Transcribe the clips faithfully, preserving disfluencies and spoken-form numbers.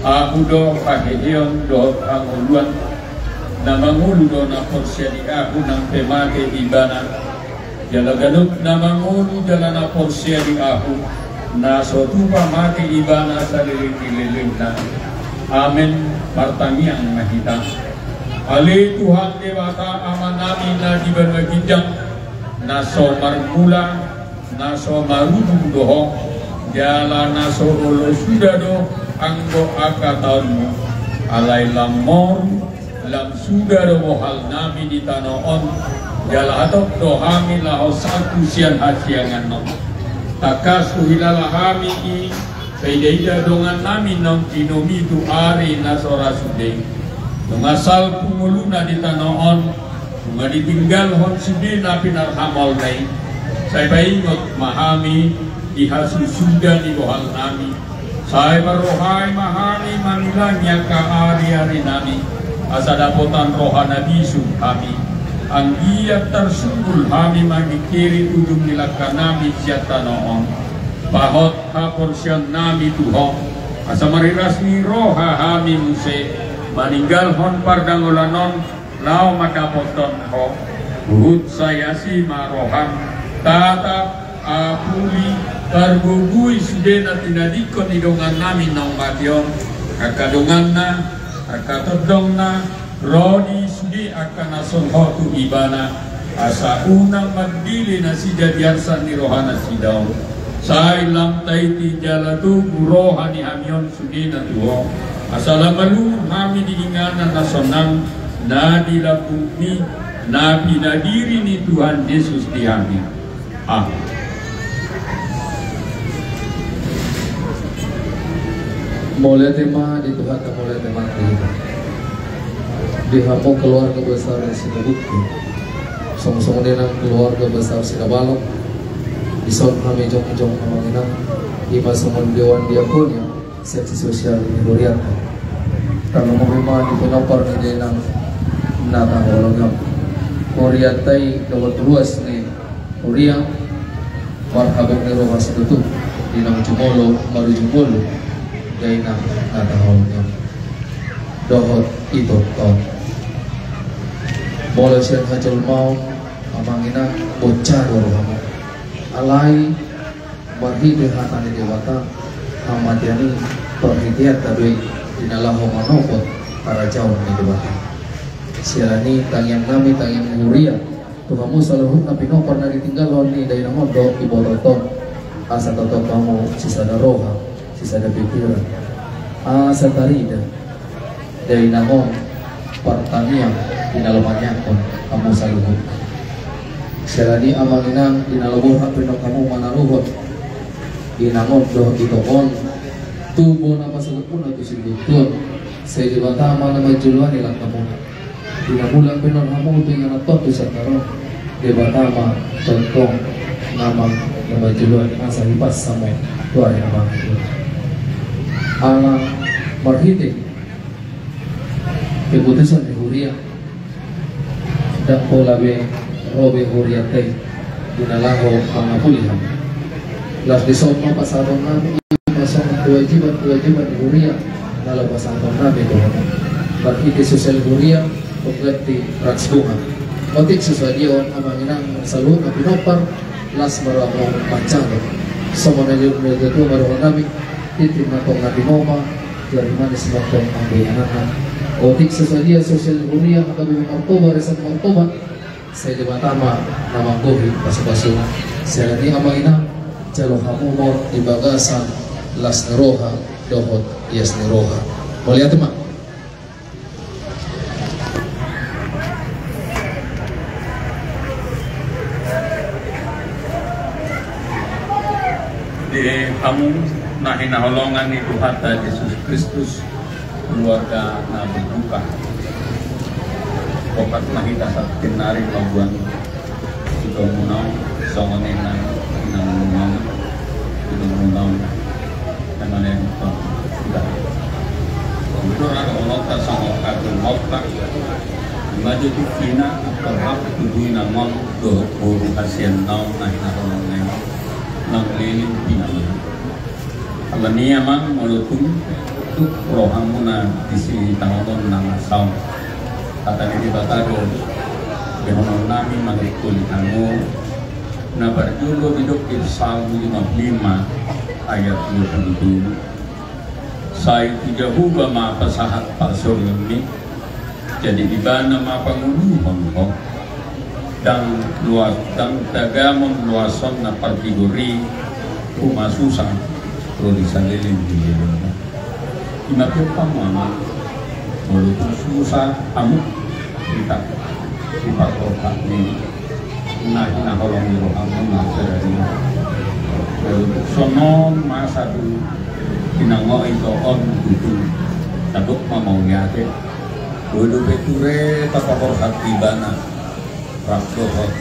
Ahu do haheheon dohot hangoluan. Na mangolu do na porsea di ahu nang pe mate ibana. Jala ganup na mangolu jala na porsea di ahu, na so tupa mate ibana saleleng ni lelengna. Amen. Martangiang ma hita. Ale Tuhan Debata Amanami na di banua ginjang, na so marmula, na so marujung do Ho, jala na so olo suda do anggo angka taonMu. Alai lam moru, lam suda do bohalnami di tano on, jala hatop do hami laho salpu sian hasiangan on. Tangkas huhilala hami i, paidaida dongannami naung tinomi tu ari na so ra sude. Nunga salpu ngoluna di tano on, nunga ditinggalhon sude na pinarhamolna i. Sai paingot ma hami di hasusuda ni bohalnami. Sai parrohai ma hami mangilangi angka ariarinami, asa dapotan roha na bisuk hami. Anggiat tarsunggul hami mangingkiri ujung ni langkanami sian tano on. Pahot haporseaonnami tu Ho, asa mariras ni roha hami muse maninggalhon pardangolan on, laho mandapothon Ho. Huhut sai asi ma rohaM, tatap, apuli, pargogoi sude na tinadingkon ni dongannami naung mate on, angka donganna, angka tondongna, ro di sude angka na songon Ho tu ibana, asa unang mandele nasida di arsak ni roha nasida on. Sai lam taiti jala togu roha ni hami on sudena tu Ho, asa lam malungun hami di inganan na sonang na di lambungMi, na pinadiri ni Tuhan Jesus di hami. Amen. Mauliate ma di Tuhanta, mauliate ma di hita. Di hamu keluarga besar Sitabukti, songon-songon i nang keluarga besar Sitabalok, dison hami jongjong, amang inang, i ma songon dewan diakonia, seksi sosial ni hurianta. Tarlumobi ma di pinompar ni dainang na tahaholongi on, hurianta i dohot ruas ni huria, marhabot ni roha situtu, di naung jumolo marujung ngolu dainang na tahaholongi on, dohot itoton. Molo sian hajolmaon, amang inang, bonca do rohamu. Alai marhite hata ni Debata, hamatean i parhiteanta do i di na laho manopot harajaon ni Debata. Siala ni i tangiangnami, tangiang ni huria, tu hamu saluhutna pinompar na ditinggalhon ni dainang on dohot ibotohon, asa tongtong hamu sisada roha, sisada pikiran, asa tarida dainang on partangiang di na lomo manangihon hamu saluhutna. Siala ni i, amang inang, di na lomo borhat pe nang hamu manaruhon inang on dohot itong on tu bona pasahatonmuna tu sibuntuon, sai Debata ma na manjoloani langkamuna. Di na mulak pe nang hamu tu inganan on tu sandar on, Debata ma tongtong na manjoloani asa hipas hamu tu ari na baru. Ala marhite keputusan ni huria, ndang pola be ro be hurianta i di na laho mangapuli hamu. Laos dison ma pasahatonnami, i ma songon kewajiban-kewajiban ni huria na laho pasahatonnami tu hamu. Marhite sosial huria, pengganti Raksbunga. Otik so sadia on, amang inang, saluhutna pinompar, las ma rohamu manjalo. Songon na nidok ni natuatua ma dohononnami, tintin ma tong na tinopa, jala manis ma tong anggo ianakna. Otik so sadia sosial huria, angka bibit martobar, resan martobar, sai Debata ma na manggohi pasupasuna. Siala ni i, amang inang, jalo hamu ma on di bagasan las ni roha dohot ias ni roha. Mauliate ma. Di hamu na hinaholongan ni Tuhanta Jesus Kristus, keluarga na berduka. Tongkat ma hita sahat nari mamboan itomuna on, songon i nang inangmuna on, itomuna on, na manaek on. Sudah. Betul, ada onota songon katu mauta. Ima jadi pina terhap tubuh inang on dohot boru hasian na on na hinaholongan na on. Nang leleng pina. Alani i, amang, molo tung Tuk rohamuna di sitaonon na masa on. Hata ni Debata do dohononnami manungkun hamu, na parjolo didok di Psalm lima puluh lima ayat dua puluh tujuh. Sai tu Jahowa ma pasahat parsorionni, jadi Ibana ma pangoluhon ho. Ndang loas, ndang tagamon loasonna partigor i, tu masa susah ro di saleleng ni lelengna. Ima pe pamana, molo tung susah hamu, hita, tu parborhat ni na hinaholongi rohamuna sadari on. Molo tung sonon masa tu hinangoi to on tutu, tadok ma mauliate. Boi dope ture tapaborhat Ibana, rap dohot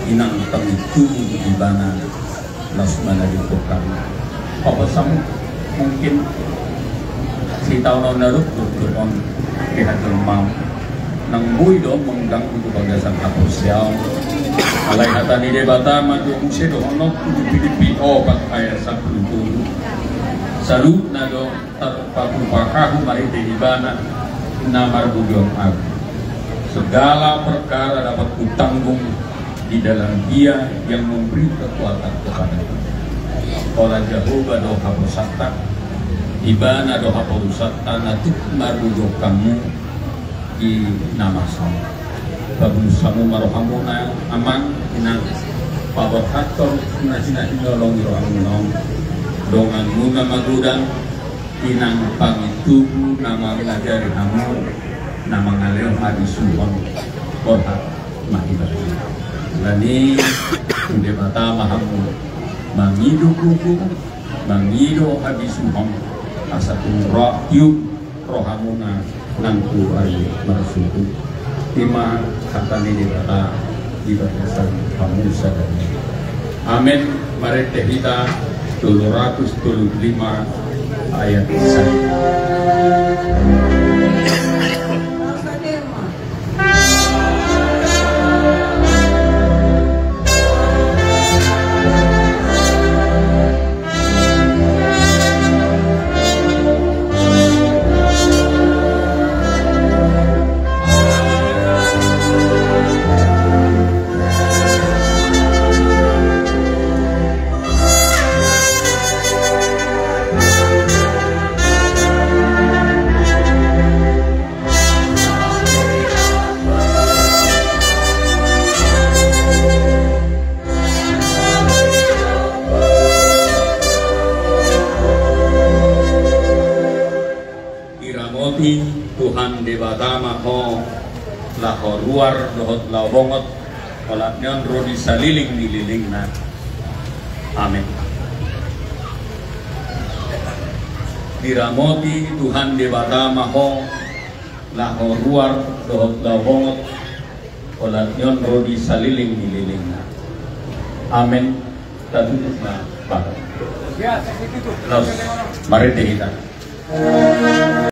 inang pangintubu Ibana, laos manadingkon hami. Paboa mungkin sitaonon na rap dohot on di hajolmaon, nang boi do mengganggu tu bagasan haporseaon. Alai hata ni Debata ma do muse dohonon tu Pilipi opat ayat sampulu tolu. Saluhutna do tarpabuka hamu marhite Ibana na marbudi on ahu. Segala perkara dapat kutanggung di dalam Dia yang memberi kekuatan kepadaku. Pola Jahowa do haposanta, Ibana do haporusanta na tuk marbudi hamu di na masa on. Pabulus hamu ma rohamuna amang inang, paborhathon na hinaholongi rohamuna on. Donganmuna magodang, inang pangintubu na mangajari hamu, na mangalehon habisuhon, borhat ma hita. Alani i tu Debata ma hamu mangido gogo, mangido habisuhon, asa tung ro, tiur rohamuna nang tu ari marsuhut. Ima hata ni Debata di bagasan hamu sadari. Amen. Marende hita tolu ratus tolu puluh lima ayat sada. Diramoti Tuhan Debata ma ho, laho ruar dohot laho bongot, olat ni on ro di saleleng ni lelengna. Amen. Diramoti Tuhan Debata ma ho, laho ruar dohot laho bongot, olat ni on ro di saleleng ni lelengna. Amen. Tatutup ma, Pak. Laos marende hita.